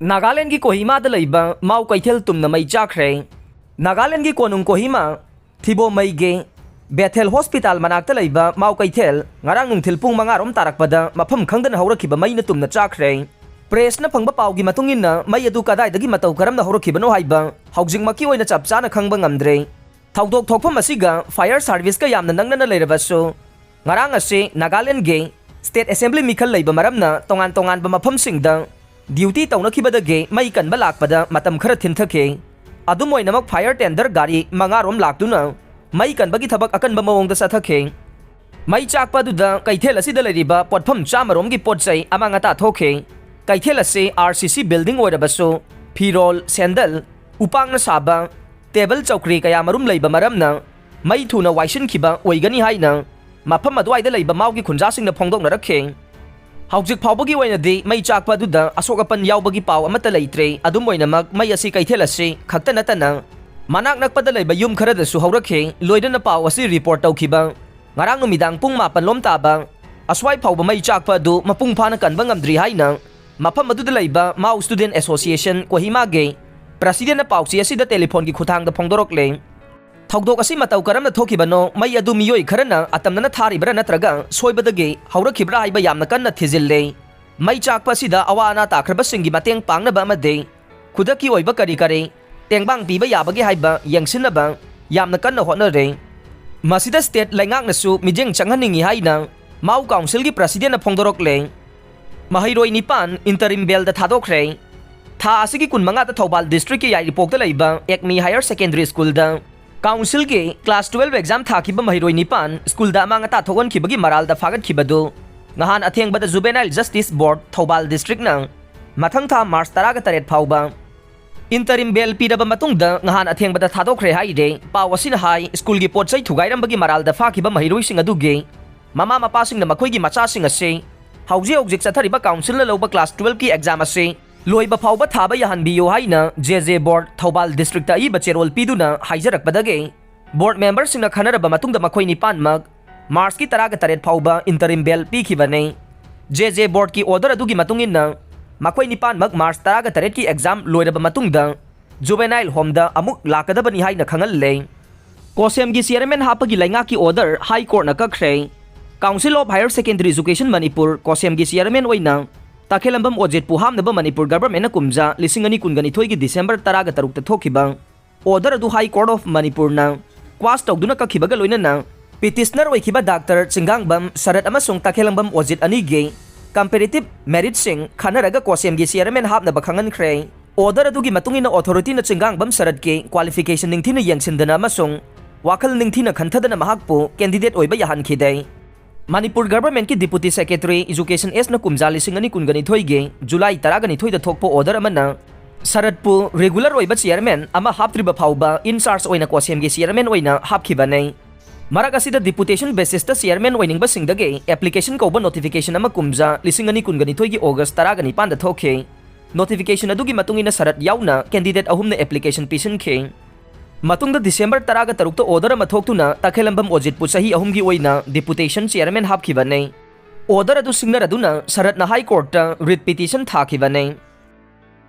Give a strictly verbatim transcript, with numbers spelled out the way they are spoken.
ꯅꯥꯒꯥꯂꯦꯟꯒꯤ ꯀꯣꯍꯤꯃꯥꯗ ꯂꯩꯕ ꯃꯥꯎ ꯀꯩꯊꯦꯜ ꯇꯨꯝꯅ ꯃꯩ ꯆꯥꯛꯈ꯭ꯔꯦ꯫ ꯅꯥꯒꯥꯂꯦꯟꯒꯤ ꯀꯣꯅꯨꯡ ꯀꯣꯍꯤꯃꯥ ꯊꯤꯕꯣꯃꯩꯒꯤ ꯕꯦꯊꯦꯜ ꯍꯣꯁꯄꯤꯇꯥꯜ ꯃꯅꯥꯛꯇ ꯂꯩꯕ ꯃꯥꯎ ꯀꯩꯊꯦꯜ ꯉꯔꯥꯡ ꯅꯨꯡꯊꯤꯜ ꯄꯨꯡ ꯃꯉꯥ ꯔꯣꯝ ꯇꯥꯔꯛꯄꯗ ꯃꯐꯝ ꯈꯪꯗꯅ ꯍꯧꯔꯛꯈꯤꯕ ꯃꯩꯅ ꯇꯨꯝꯅ ꯆꯥꯛꯈ꯭ꯔꯦ꯫ ꯄ꯭ꯔꯦꯁꯅ ꯐꯪꯕ ꯄꯥꯎꯒꯤ ꯃꯇꯨꯡ ꯏꯟꯅ, ꯃꯩ ꯑꯗꯨ ꯀꯗꯥꯏꯗꯒꯤ ꯃꯇꯧ ꯀꯔꯝꯅ ꯍꯧꯔꯛꯈꯤꯕꯅꯣ ꯍꯥꯏꯕ ꯍꯧꯖꯤꯛꯃꯛꯀꯤ ꯑꯣꯏꯅ ꯆꯞ ꯆꯥꯅ ꯈꯪꯕ ꯉꯝꯗ꯭ꯔꯦ꯫ ꯊꯧꯗꯣꯛ ꯊꯣꯛꯐꯝ ꯑꯁꯤꯒ ꯐꯥꯌꯔ ꯁꯥꯔꯚꯤꯁꯀ ꯌꯥꯝꯅ ꯅꯛꯅꯅ ꯂꯩꯔꯕꯁꯨ, ꯉꯔꯥꯡ ꯑꯁꯤ ꯅꯥꯒꯥꯂꯦꯟꯒꯤ ꯁ꯭ꯇꯦꯠ ꯑꯦꯁꯦꯝꯕ꯭ꯂꯤ ꯃꯤꯈꯜ ꯂꯩꯕ ꯃꯔꯝꯅ ꯇꯣꯉꯥꯟ ꯇꯣꯉꯥꯟꯕ ꯃꯐꯝꯁꯤꯡꯗ ꯗ꯭ꯌꯨꯇꯤ ꯇꯧꯅꯈꯤꯕꯗꯒꯤ ꯃꯩ ꯀꯟꯕ ꯂꯥꯛꯄꯗ ꯃꯇꯝ ꯈꯔ ꯊꯤꯟꯊꯈꯤ꯫ ꯑꯗꯨꯝ ꯑꯣꯏꯅꯃꯛ, ꯐꯥꯌꯔ ꯇꯦꯟꯗꯔ ꯒꯥꯔꯤ ꯃꯉꯥ ꯔꯣꯝ ꯂꯥꯛꯇꯨꯅ ꯃꯩ ꯀꯟꯕꯒꯤ ꯊꯕꯛ ꯑꯀꯟꯕ ꯃꯑꯣꯡꯗ ꯆꯠꯊꯈꯤ꯫ ꯃꯩ ꯆꯥꯛꯄ ꯑꯗꯨꯗ ꯀꯩꯊꯦꯜ ꯑꯁꯤꯗ ꯂꯩꯔꯤꯕ ꯄꯣꯠꯐꯝ ꯆꯥꯝꯃ ꯔꯣꯝꯒꯤ ꯄꯣꯠ ꯆꯩ ꯑꯃꯥꯡ ꯑꯇꯥ ꯊꯣꯛꯈꯤ꯫ ꯀꯩꯊꯦꯜ ꯑꯁꯤ ꯑꯥꯔ ꯁꯤ ꯁꯤ ꯕꯤꯜꯗꯤꯡ ꯑꯣꯏꯔꯕꯁꯨ, ꯐꯤꯔꯣꯜ, ꯁꯦꯟꯗꯜ, ꯎꯄꯥꯛꯅ ꯁꯥꯕ ꯇꯦꯕꯜ ꯆꯧꯀ꯭ꯔꯤ ꯀꯌꯥ ꯃꯔꯨꯝ ꯂꯩꯕ ꯃꯔꯝꯅ ꯃꯩ ꯊꯨꯅ ꯋꯥꯏꯁꯤꯟꯈꯤꯕ ꯑꯣꯏꯒꯅꯤ ꯍꯥꯏꯅ ꯃꯐꯝ ꯑꯗꯨꯋꯥꯏꯗ ꯂꯩꯕ ꯃꯥꯎꯒꯤ ꯈꯨꯟꯖꯥꯁꯤꯡꯅ ꯐꯣꯡꯗꯣꯛꯅꯔꯛꯈꯤ꯫ ꯍꯧꯖꯤꯛ ꯐꯥꯎꯕꯒꯤ ꯑꯣꯏꯅꯗꯤ ꯃꯩ ꯆꯥꯛꯄ ꯑꯗꯨꯗ ꯑꯁꯣꯛ ꯑꯄꯟ ꯌꯥꯎꯕꯒꯤ ꯄꯥꯎ ꯑꯃꯠꯇ ꯂꯩꯇ꯭ꯔꯦ꯫ ꯑꯗꯨꯝ ꯑꯣꯏꯅꯃꯛ, ꯃꯩ ꯑꯁꯤ ꯀꯩꯊꯦꯜ ꯑꯁꯤ ꯈꯛꯇ ꯅꯠꯇꯅ ꯃꯅꯥꯛ ꯅꯛꯄꯗ ꯂꯩꯕ ꯌꯨꯝ ꯈꯔꯗꯁꯨ ꯍꯧꯔꯛꯈꯤ꯫ ꯂꯣꯏꯅꯅ ꯄꯥꯎ ꯑꯁꯤ ꯔꯤꯄꯣꯔꯠ ꯇꯧꯈꯤꯕ ꯉꯔꯥꯡ ꯅꯨꯃꯤꯗꯥꯡ ꯄꯨꯡ ꯃꯥꯄꯟ ꯂꯣꯝ ꯇꯥꯕ ꯑꯁ꯭ꯋꯥꯏ ꯐꯥꯎꯕ ꯃꯩ ꯆꯥꯛꯄ ꯑꯗꯨ ꯃꯄꯨꯡ ꯐꯥꯅ ꯀꯟꯕ ꯉꯝꯗ꯭ꯔꯤ ꯍꯥꯏꯅ ꯃꯐꯝ ꯑꯗꯨꯗ ꯂꯩꯕ ꯃꯥꯎ ꯁ꯭ꯇꯨꯗꯦꯟꯠ ꯑꯦꯁꯣꯁꯤꯌꯦꯁꯟ ꯀꯣꯍꯤꯃꯥꯒꯤ ꯄ꯭ꯔꯁꯤꯗꯦꯟꯠꯅ ꯄꯥꯎꯆꯦ ꯑꯁꯤꯗ ꯇꯦꯂꯤꯐꯣꯟꯒꯤ ꯈꯨꯠꯊꯥꯡꯗ ꯐꯣꯡꯗꯣꯔꯛꯂꯦ꯫ ꯊꯧꯗꯣꯛ ꯑꯁꯤ ꯃꯇꯧ ꯀꯔꯝꯅ ꯊꯣꯛꯈꯤꯕꯅꯣ, ꯃꯩ ꯑꯗꯨ ꯃꯤꯑꯣꯏ ꯈꯔꯅ ꯑꯇꯝꯅꯅ ꯊꯥꯔꯤꯕ꯭ꯔꯥ ꯅꯠꯇ꯭ꯔꯒ ꯁꯣꯏꯕꯗꯒꯤ ꯍꯧꯔꯛꯈꯤꯕ꯭ꯔꯥ ꯍꯥꯏꯕ ꯌꯥꯝꯅ ꯀꯟꯅ ꯊꯤꯖꯤꯜꯂꯦ꯫ ꯃꯩ ꯆꯥꯛꯄ ꯑꯁꯤꯗ ꯑꯋꯥ ꯑꯅꯥ ꯇꯥꯈ꯭ꯔꯕꯁꯤꯡꯒꯤ ꯃꯇꯦꯡ ꯄꯥꯡꯅꯕ ꯑꯃꯗꯤ ꯈꯨꯗꯛꯀꯤ ꯑꯣꯏꯕ ꯀꯔꯤ ꯀꯔꯤ ꯇꯦꯡꯕꯥꯡ ꯄꯤꯕ ꯌꯥꯕꯒꯦ ꯍꯥꯏꯕ ꯌꯦꯡꯁꯤꯟꯅꯕ ꯌꯥꯝꯅ ꯀꯟꯅ ꯍꯣꯠꯅꯔꯦ꯫ ꯃꯁꯤꯗ ꯁ꯭ꯇꯦꯠ ꯂꯩꯉꯥꯛꯅꯁꯨ ꯃꯤꯠꯌꯦꯡ ꯆꯪꯍꯟꯅꯤꯡꯏ ꯍꯥꯏꯅ ꯃꯥꯎ ꯀꯥꯎꯟꯁꯤꯜꯒꯤ ꯄ꯭ꯔꯁꯤꯗꯦꯟꯠꯅ ꯐꯣꯡꯗꯣꯔꯛꯂꯦ꯫ ꯃꯍꯩꯔꯣꯏ ꯅꯤꯄꯥꯟ ꯏꯟꯇꯔꯤꯝ ꯕꯦꯜꯗ ꯊꯥꯗꯣꯛꯈ꯭ꯔꯦ꯫ ꯊꯥ ꯑꯁꯤꯒꯤ ꯀꯨꯟꯃꯉꯥꯗ ꯊꯧꯕꯥꯜ ꯗꯤꯁꯇ꯭ꯔꯤꯛꯀꯤ ꯌꯥꯏꯔꯤꯄꯣꯛꯇ ꯂꯩꯕ ꯑꯦꯛꯃꯤ ꯍꯥꯌꯔ ꯁꯦꯀꯦꯟꯗꯔꯤ ꯁ꯭ꯀꯨꯜꯗ ꯀꯥꯎꯟꯁꯤꯜꯒꯤ ꯀ꯭ꯂꯥꯁ ꯇꯨꯋꯦꯜꯐ ꯑꯦꯛꯖꯥꯝ ꯊꯥꯈꯤꯕ ꯃꯍꯩꯔꯣꯏ ꯅꯤꯄꯥꯟ ꯁ꯭ꯀꯨꯜꯗ ꯑꯃꯥꯡ ꯑꯇꯥ ꯊꯣꯛꯍꯟꯈꯤꯕꯒꯤ ꯃꯔꯥꯜꯗ ꯐꯥꯒꯠꯈꯤꯕꯗꯨ ꯉꯍꯥꯟ ꯑꯊꯦꯡꯕꯗ ꯖꯨꯕꯦꯅꯥꯏꯜ ꯖꯁꯇꯤꯁ ꯕꯣꯔꯗ ꯊꯧꯕꯥꯜ ꯗꯤꯁꯇ꯭ꯔꯤꯛꯅ ꯃꯊꯪ ꯊꯥ ꯃꯥꯔꯆ ꯇꯔꯥꯒ ꯇꯔꯦꯠ ꯐꯥꯎꯕ ꯏꯟꯇꯔꯤꯝ ꯕꯦꯜ ꯄꯤꯔꯕ ꯃꯇꯨꯡꯗ ꯉꯍꯥꯟ ꯑꯊꯦꯡꯕꯗ ꯊꯥꯗꯣꯛꯈ꯭ꯔꯦ ꯍꯥꯏꯔꯦ꯫ ꯄꯥꯎ ꯑꯁꯤꯅ ꯍꯥꯏ, ꯁ꯭ꯀꯨꯜꯒꯤ ꯄꯣꯠ ꯆꯩ ꯊꯨꯒꯥꯏꯔꯝꯕꯒꯤ ꯃꯔꯥꯜꯗ ꯐꯥꯈꯤꯕ ꯃꯍꯩꯔꯣꯏꯁꯤꯡ ꯑꯗꯨꯒꯤ ꯃꯃꯥ ꯃꯄꯥꯁꯤꯡꯅ ꯃꯈꯣꯏꯒꯤ ꯃꯆꯥꯁꯤꯡ ꯑꯁꯤ ꯍꯧꯖꯤꯛ ꯍꯧꯖꯤꯛ ꯆꯠꯊꯔꯤꯕ ꯀꯥꯎꯟꯁꯤꯜꯅ ꯂꯧꯕ ꯀ꯭ꯂꯥꯁ ꯇꯨꯋꯦꯜꯐꯀꯤ ꯑꯦꯛꯖꯥꯝ ꯑꯁꯤ ꯂꯣꯏꯕ ꯐꯥꯎꯕ ꯊꯥꯕ ꯌꯥꯍꯟꯕꯤꯌꯨ ꯍꯥꯏꯅ ꯖꯦ ꯖꯦ ꯕꯣꯔꯗ ꯊꯧꯕꯥꯜ ꯗꯤꯁꯇ꯭ꯔꯤꯛꯇ ꯑꯏꯕ ꯆꯦꯔꯣꯜ ꯄꯤꯗꯨꯅ ꯍꯥꯏꯖꯔꯛꯄꯗꯒꯤ ꯕꯣꯔꯗ ꯃꯦꯝꯕꯔꯁꯤꯡꯅ ꯈꯟꯅꯔꯕ ꯃꯇꯨꯡꯗ ꯃꯈꯣꯏ ꯅꯤꯄꯥꯟꯃꯛ ꯃꯥꯔꯆꯀꯤ ꯇꯔꯥꯒ ꯇꯔꯦꯠ ꯐꯥꯎꯕ ꯏꯟꯇꯔꯤꯝ ꯕꯦꯜ ꯄꯤꯈꯤꯕꯅꯤ꯫ ꯖꯦ ꯖꯦ ꯕꯣꯔꯗꯀꯤ ꯑꯣꯔꯗꯔ ꯑꯗꯨꯒꯤ ꯃꯇꯨꯡ ꯏꯟꯅ ꯃꯈꯣꯏ ꯅꯤꯄꯥꯟꯃꯛ ꯃꯥꯔꯆ ꯇꯔꯥꯒ ꯇꯔꯦꯠꯀꯤ ꯑꯦꯛꯖꯥꯝ ꯂꯣꯏꯔꯕ ꯃꯇꯨꯡꯗ ꯖꯨꯕꯦꯅꯥꯏꯜ ꯍꯣꯝꯗ ꯑꯃꯨꯛ ꯂꯥꯛꯀꯗꯕꯅꯤ ꯍꯥꯏꯅ ꯈꯪꯍꯜꯂꯦ꯫ ꯀꯣꯁꯦꯝꯒꯤ ꯆꯤꯌꯔꯃꯦꯟ ꯍꯥꯞꯄꯒꯤ ꯂꯩꯉꯥꯛꯀꯤ ꯑꯣꯔꯗꯔ ꯍꯥꯏ ꯀꯣꯔꯠꯅ ꯀꯛꯈ꯭ꯔꯦ꯫ Council of Higher Secondary Education Manipur, ꯀꯣꯁꯦꯝꯒꯤ ꯆꯤꯌꯔꯃꯦꯟ ꯑꯣꯏꯅ ꯇꯈꯦꯂꯝꯕꯝ ꯑꯣꯖꯤꯠꯄꯨ ꯍꯥꯞꯅꯕ ꯃꯅꯤꯄꯨꯔ ꯒꯚꯔꯟꯃꯦꯟꯠꯅ ꯀꯨꯝꯖꯥ ꯂꯤꯁꯤꯡ ꯑꯅꯤ ꯀꯨꯟꯒ ꯅꯤꯊꯣꯏꯒꯤ ꯗꯤꯁꯦꯝꯕꯔ ꯇꯔꯥꯒ ꯇꯔꯨꯛꯇ ꯊꯣꯛꯈꯤꯕ ꯑꯣꯔꯗꯔ ꯑꯗꯨ ꯍꯥꯏ ꯀꯣꯔꯠ ꯑꯣꯐ ꯃꯅꯤꯄꯨꯔꯅ ꯀ꯭ꯋꯥꯁ ꯇꯧꯗꯨꯅ ꯀꯛꯈꯤꯕꯒ ꯂꯣꯏꯅꯅ ꯄꯤꯇꯤꯁꯅꯔ ꯑꯣꯏꯈꯤꯕ ꯗꯥꯛꯇꯔ ꯆꯤꯡꯒꯥꯡꯕꯝ ꯁꯔꯠ ꯑꯃꯁꯨꯡ ꯇꯈꯦꯂꯝꯕꯝ ꯑꯣꯖꯤꯠ ꯑꯅꯤꯒꯤ ꯀꯝꯄꯦꯔꯤꯇꯤꯚ ꯃꯦꯔꯤꯠꯁꯤꯡ ꯈꯟꯅꯔꯒ ꯀꯣꯁꯦꯝꯒꯤ ꯆꯤꯌꯔꯃꯦꯟ ꯍꯥꯞꯅꯕ ꯈꯪꯍꯟꯈ꯭ꯔꯦ꯫ ꯑꯣꯔꯗꯔ ꯑꯗꯨꯒꯤ ꯃꯇꯨꯡ ꯏꯟꯅ ꯑꯣꯊꯣꯔꯤꯇꯤꯅ ꯆꯤꯡꯒꯥꯡꯕꯝ ꯁꯔꯠꯀꯤ ꯀ꯭ꯋꯥꯂꯤꯐꯤꯀꯦꯁꯟ ꯅꯤꯡꯊꯤꯅ ꯌꯦꯡꯁꯤꯟꯗꯅ ꯑꯃꯁꯨꯡ ꯋꯥꯈꯜ ꯅꯤꯡꯊꯤꯅ ꯈꯟꯊꯗꯅ ꯃꯍꯥꯛꯄꯨ ꯀꯦꯟꯗꯤꯗꯦꯠ ꯑꯣꯏꯕ ꯌꯥꯍꯟꯈꯤꯗꯦ꯫ ꯃꯅꯤꯄꯨꯔ ꯒꯚꯔꯟꯃꯦꯟꯠꯀꯤ ꯗꯤꯄꯨꯇꯤ ꯁꯦꯀ꯭ꯔꯦꯇꯔꯤ ꯑꯦꯖꯨꯀꯦꯁꯟ ꯑꯦꯁꯅ ꯀꯨꯝꯖꯥ ꯂꯤꯁꯤꯡ ꯑꯅꯤ ꯀꯨꯟꯒ ꯅꯤꯊꯣꯏꯒꯤ ꯖꯨꯂꯥꯏ ꯇꯔꯥꯒ ꯅꯤꯊꯣꯏꯗ ꯊꯣꯛꯄ ꯑꯣꯔꯗꯔ ꯑꯃꯅ ꯁꯔꯠꯄꯨ ꯔꯤꯒꯨꯂꯔ ꯑꯣꯏꯕ ꯆꯤꯌꯔꯃꯦꯟ ꯑꯃ ꯍꯥꯞꯇ꯭ꯔꯤꯕ ꯐꯥꯎꯕ ꯏꯟꯆꯥꯔꯖ ꯑꯣꯏꯅ ꯀꯣꯁꯦꯝꯒꯤ ꯆꯤꯌꯔꯃꯦꯟ ꯑꯣꯏꯅ ꯍꯥꯞꯈꯤꯕꯅꯤ꯫ ꯃꯔꯛ ꯑꯁꯤꯗ ꯗꯤꯄꯨꯇꯦꯁꯟ ꯕꯦꯁꯤꯁꯇ ꯆꯤꯌꯔꯃꯦꯟ ꯑꯣꯏꯅꯤꯡꯕꯁꯤꯡꯗꯒꯤ ꯑꯦꯄ꯭ꯂꯤꯀꯦꯁꯟ ꯀꯧꯕ ꯅꯣꯇꯤꯐꯤꯀꯦꯁꯟ ꯑꯃ ꯀꯨꯝꯖꯥ ꯂꯤꯁꯤꯡ ꯑꯅꯤ ꯀꯨꯟꯒ ꯅꯤꯊꯣꯏꯒꯤ ꯑꯣꯒꯁ ꯇꯔꯥꯒ ꯅꯤꯄꯥꯟꯗ ꯊꯣꯛꯈꯤ꯫ ꯅꯣꯇꯤꯐꯤꯀꯦꯁꯟ ꯑꯗꯨꯒꯤ ꯃꯇꯨꯡ ꯏꯟꯅ ꯁꯔꯠ ꯌꯥꯎꯅ ꯀꯦꯟꯗꯤꯗꯦꯠ ꯑꯍꯨꯝꯅ ꯑꯦꯄ꯭ꯂꯤꯀꯦꯁꯟ ꯄꯤꯁꯤꯟꯈꯤ꯫ ꯃꯇꯨꯡꯗ ꯗꯤꯁꯦꯝꯕꯔ ꯇꯔꯥꯒ ꯇꯔꯨꯛꯇ ꯑꯣꯔꯗꯔ ꯑꯃ ꯊꯣꯛꯇꯨꯅ ꯇꯈꯦꯂꯝꯕꯝ ꯑꯣꯖꯤꯠꯄꯨ ꯆꯍꯤ ꯑꯍꯨꯝꯒꯤ ꯑꯣꯏꯅ ꯗꯤꯄꯨꯇꯦꯁꯟ ꯆꯤꯌꯔꯃꯦꯟ ꯍꯥꯞꯈꯤꯕꯅꯤ꯫ ꯑꯣꯔꯗꯔ ꯑꯗꯨ ꯁꯤꯡꯅꯔꯗꯨꯅ ꯁꯔꯠꯅ ꯍꯥꯏ ꯀꯣꯔꯠꯇ ꯔꯤꯠ ꯄꯤꯇꯤꯁꯟ ꯊꯥꯈꯤꯕꯅꯤ꯫